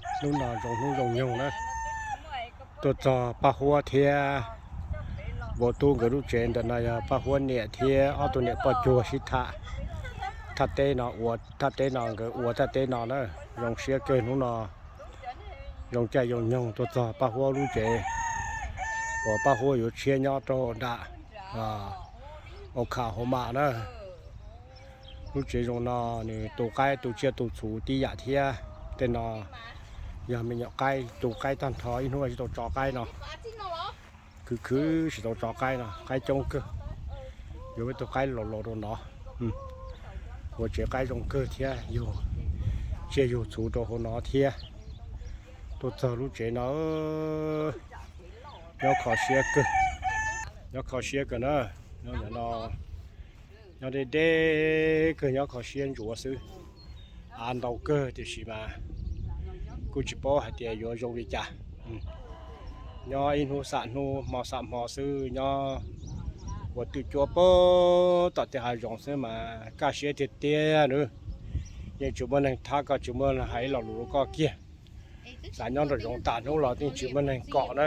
Hnub no zoo hnub zoo nyoog na, tuaj txog Paj Huab thiab Npau Tub nkawd lub tsev. Ntawm no yog Paj Huab niam thiab ob tug niam poj cuag sib tham, thaj teb no ua, thaj teb no nkawd ua thaj teb no na. Zoo siab kawg hnub no, zoo caij zoo nyoog tuaj txog Paj Huab lub tsev uas Paj Huab yuav tshiab nyob rau nram Oklahoma na. Lub tsev zoo no nws tu qaib tu tsiaj tu txhuv tib yam thiab. Tej no yog me nyuam qaib, tu qaib tag nrho, ib hnub tsis tau tso qaib no. Khwv khwv tsis tau tso qaib no, qaib coob kawg. Yuav peb tus qaib los los rau no, ua tsev qaib zoo kawg thiab, yug tsiaj yug txhuv rau hauv no thiab. Tuaj txog lub tsev no, nyob kho siab kawg, nyob kho siab kawg na. Nyob ntawm no, nyob deb deb kawg, nyob kho siab ntsuav xwb. Av ntau kawg tiam sis mas kuj tsis paub hais tias yuav zoo li cas. Nyob ib hnub xam hnub, hmo xam hmo xwb, nyob ua twj cuab pag tom tej hav zoov xwb mas kaj siab tiag tiag na. Yeej tsis muaj neeg thab koj, tsis muaj neeg hais ib lo lus rau koj kiag. Xav nyob nram zoov tas hnub los yeej tsis muaj neeg kom na.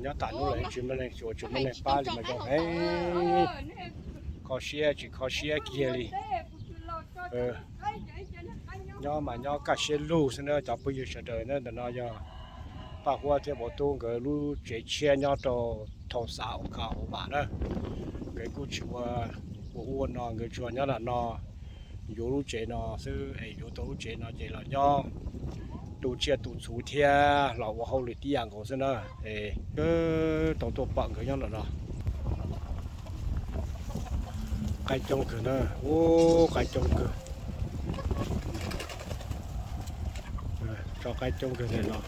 Nyob tas hnub los yeej tsis muaj neeg xyuas, tsis muaj neeg pab li mas zoo heev. Kho siab tsis kho siab kiag li. Nyob mas nyob kaj siab lug xwb na cov phooj ywg sawv daws na. Ntawm no yog Paj Huab thiab Npau Tub nkawd lub tsev tshiab nyob rau Tulsa, Oklahoma na. Nkawd kuj tsis ua, ua ub ua no, nkawd tsuas nyob nram no yuav lub tsev no xwb. Es yuav tau lub tsev no ces los nyob tu tsiaj tu txhuv thiab los ua hauj lwm tib yam nkaus xwb na. Es tau tuaj pom nkawd nyob nram no. Qaib coob kawg na, ub, qaib coob kawg. Tso qaib coob kawg ntawm no.